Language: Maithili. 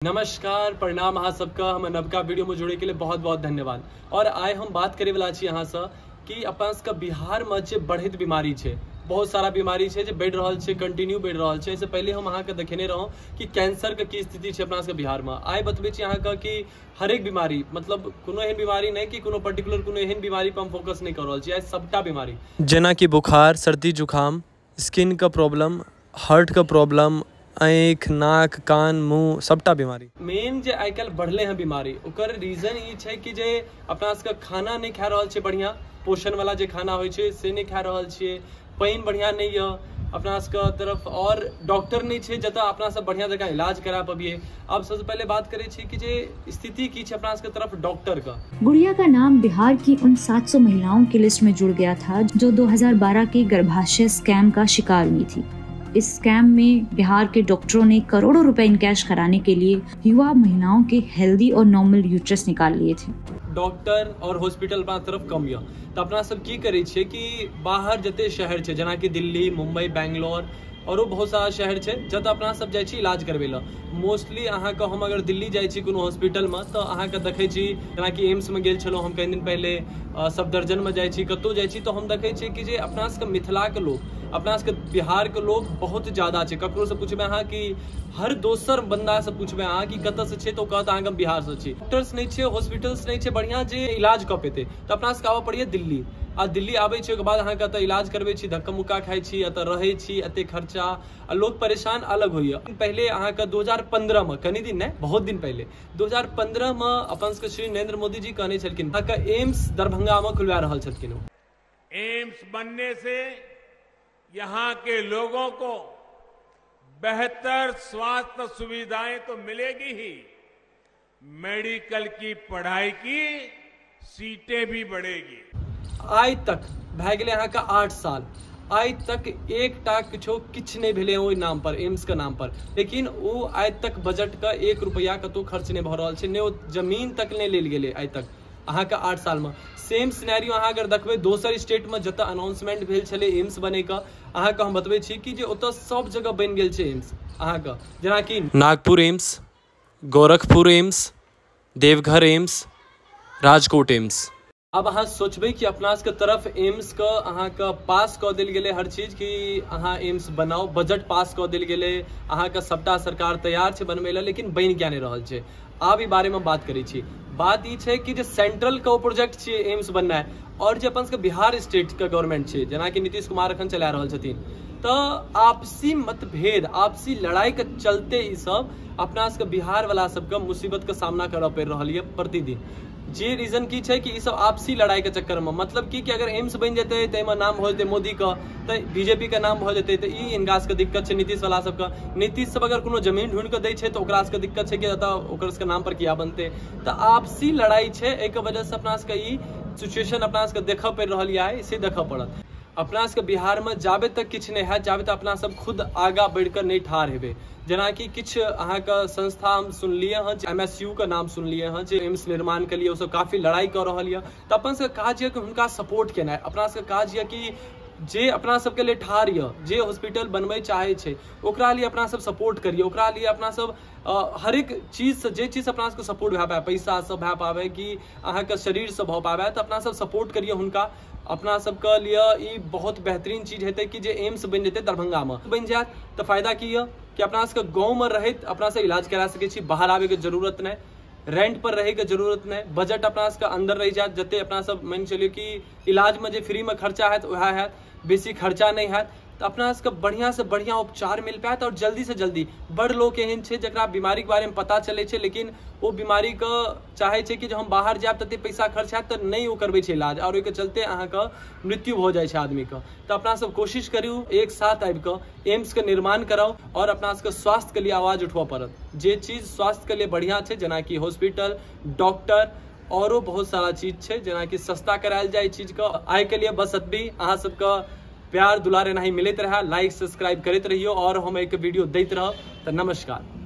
नमस्कार, प्रणाम अहाँ सबके। हम नवका वीडियो में जुड़े के लिए बहुत बहुत धन्यवाद। और आइ हम बात करे वाला छी अहाँ से कि अपना सबके बिहार में जे बढ़ैत बीमारी छै, बहुत सारा बीमारी छै जे बढ़ि रहल छै, कंटिन्यू बढ़ि रहल छै। एहिसँ पहिले हम अहाँके देखेने रहौं कि कैंसर के की स्थिति छै अपना सबके बिहार में। आइ बतबै छी अहाँके कि हरेक बीमारी, मतलब कोनो एहन बीमारी नहि कि कोनो पर्टिकुलर कोनो एहन बीमारी पर हम फोकस नहि कऽ रहल छी। आइ सबटा बीमारी जेनाकि बुखार, सर्दी, जुकाम, स्किन के प्रॉब्लम, हार्ट के प्रॉब्लम, आँखि, नाक, कान, मुँह, सबटा बीमारी। मेन जे आइ काल्हि बढ़ले हैं बीमारी, ओकर रीजन ई छै कि जे अपना सबके खाना नहि खा रहल छै, बढ़िआँ पोषण वाला जे खाना होइ छै से नहि खा रहल छियै, पानि बढ़िआँ नहि यऽ अपना सबके तरफ, और डॉक्टर नहि छै जतऽ अपना सब बढ़िआँ जकाँ इलाज करा पबियै। अब सबसे पहले बात करै छी कि जे स्थिति की छै अपना सबके तरफ डॉक्टर का। गुड़िया का नाम बिहार की उन 700 महिलाओं की लिस्ट में जुड़ गया था जो 2012 के गर्भाशय स्कैम का शिकार हुई थी। इस स्कैम में बिहार के डॉक्टरों ने करोड़ों रुपए इनकैश कराने के लिए युवा महिलाओं के हेल्दी और नॉर्मल यूट्रस निकाल लिए थे। डॉक्टर और हॉस्पिटल अपना तरफ कम यऽ, तऽ अपना सब की करै छियै कि बाहर जते शहर छै जेनाकि दिल्ली, मुंबई, बैंगलोर औरो बहुत सारा शहर छै जतऽ अपना सब जाइ छी इलाज करबै लए। मोस्टली अहाँके हम अगर दिल्ली जाइ छी कोनो हॉस्पिटलमे तऽ अहाँके देखै छी, जेनाकि एम्समे गेल छलहुँ हम कनि दिन पहिले, सफदरजंगमे जाइ छी, कतहु जाइ छी तऽ हम देखै छियै कि जे अपना सबके मिथिलाके लोक, अपना सबके बिहारके लोक बहुत ज्यादा छै। ककरोसँ पुछबै अहाँ कि हर दोसर बन्दासँ पुछबै अहाँ कि कतऽसँ छै तऽ ओ कहत अहाँके हम बिहारसँ छी। डॉक्टर्स नहि छै, हॉस्पिटल्स नहि छै बढ़िआँ जे इलाज कऽ पेतै, तऽ अपना सबके आबऽ पड़ैए दिल्ली। आ दिल्ली आबै छी ओहिके बाद अहाँके एतऽ इलाज करबै छी, धक्का मुक्का खाइ छी, एतऽ रहै छी, एते खर्चा आ लोक परेशान अलग होइए। पहिले अहाँके 2015 में, कनि दिन नहि बहुत दिन पहिले 2015 में अपन सबके श्री नरेंद्र मोदी जी कहने छलखिन अहाँके एम्स दरभंगा में खुलवा रहल छलखिन। एम्स बनने से यहाँ के लोगों को बेहतर स्वास्थ्य सुविधाएं तो मिलेगी ही, मेडिकल की पढ़ाई की सीटें भी बढ़ेगी। आइ तक भए गेलै अहाँके 8 साल, आइ तक एकटा किछो किछु नहि भेलै ओहि नाम पर, एम्स के नाम पर। लेकिन ओ आइ तक बजट के 1 रुपैआ कतहु खर्च नहि भऽ रहल छै, नहि ओ जमीन तक नहि लेल गेलै आइ तक अहाँके 8 साल में। सेम सिनेरियो अहाँ अगर देखबै दोसर स्टेटमे जतऽ अनाउंसमेंट भेल छलै एम्स बनैके, अहाँके हम बतबै छी कि जे ओतऽ सब जगह बनि गेल छै एम्स अहाँके, जेनाकि Nagpur AIIMS, Gorakhpur AIIMS, Deoghar AIIMS, Rajkot AIIMS. अब अहाँ सोचबै कि अपना सबके तरफ एम्स के अहाँके पास कऽ देल गेलै हर चीज कि अहाँ एम्स बनाउ, बजट पास कऽ देल गेलै, अहाँके सबटा सरकार तैयार छै बनबै लए, लेकिन बनि किया नहि रहल छै। आब ई बारेमे बात करै छी। बात ई छै कि जे सेंट्रल के प्रोजेक्ट छियै एम्स बननाइ, और जे अपन सबके बिहार स्टेट के गवर्नमेंट छै जेनाकि नीतीश कुमार अखन चला रहल छथिन, तऽ आपसी मतभेद, आपसी लड़ाई के चलते ई सब अपना सबके बिहार वाला सबके मुसीबत के सामना करऽ पड़ि रहल यऽ प्रतिदिन। जे रीजन की छै कि ई सब आपसी लड़ाई के चक्कर में, मतलब की कि अगर एम्स बनि जेतै तऽ एहिमे नाम भऽ जेतै मोदी के, तऽ बीजेपी के नाम भऽ जेतै, तऽ ई हिनका सबके दिक्कत छै नीतीश वाला सबके। नीतीश सब अगर कोनो जमीन ढूँढि कऽ दै छै तऽ ओकरा सबके दिक्कत छै कि एतऽ ओकर सबके नाम पर किया बनतै। तऽ आपसी लड़ाई छै, एहिके वजहसँ अपना सबके ई सिचुएशन अपना सबके देखऽ पड़ि रहल यऽ, से देखऽ पड़त। अपना सबके बिहारमे जाबे तक किछु नहि हैत, जाबे तक अपना सब खुद आगाँ बढ़िकऽ नहि ठाढ़ हेबै। जेनाकि किछु अहाँके संस्था हम सुनलियै हँ, MSU के नाम सुनलियै हँ जे एम्स निर्माणके लिए ओसब काफी लड़ाई कऽ रहल यऽ। तऽ अपन सबके काज यऽ कि हुनका सपोर्ट केनाइ, अपना सबके काज यऽ कि जे अपना सबके लिए ठाढ़ यऽ, जे हॉस्पिटल बनबै चाहै छै ओकरा लिए अपना सब सपोर्ट करियै, ओकरा लिए अपना सब हरेक चीजसँ, जे चीज अपना सबके सपोर्ट भए पाबै, पैसासँ भए पाबै कि अहाँके शरीरसँ भऽ पाबै, तऽ अपना सब सपोर्ट करियै हुनका। अपना सबके लिए ई बहुत बेहतरीन चीज हेतै कि जे एम्स बनि जेतै दरभंगामे, बनि जायत तऽ फायदा की यऽ कि अपना सबके गाँवमे रहैत अपना सब इलाज करा सकै छी, बाहर आबैके जरूरत नहि, रेंट पर रहैके जरूरत नहि, बजट अपना सबके अंदर रहि जायत। जते अपना सब मानि चलियौ कि इलाजमे जे फ्रीमे खर्चा हैत वएह हैत, बेसी खर्चा नहि हैत, तऽ अपना सबके बढ़िआँ से बढ़िआँ उपचार मिल पायत और जल्दी से जल्दी। बड़ लोक एहन छै जकरा बीमारीके बारेमे पता चलै छै, लेकिन ओ बीमारीके चाहै छै कि जे हम बाहर जायब तते पैसा खर्च हैत, तऽ नहि ओ करबै छै इलाज, और ओहिके चलते अहाँके मृत्यु भऽ जाइ छै आदमीके। तऽ अपना सब कोशिश करू एक साथ आबिकऽ एम्सके निर्माण कराउ और अपना सबके स्वास्थ्यके लिए आवाज उठबऽ पड़त। जे चीज स्वास्थ्यके लिए बढ़िआँ छै जेनाकि हॉस्पिटल, डॉक्टर, औरो बहुत सारा चीज छै जेनाकि सस्ता करायल जाय चीजके। आइके लिए बस एतबी। अहाँ सबके प्यार दुलार एनाही मिलैत रहे, लाइक सब्सक्राइब करैत रहियो और हम एक वीडियो दैत रहब। तऽ नमस्कार।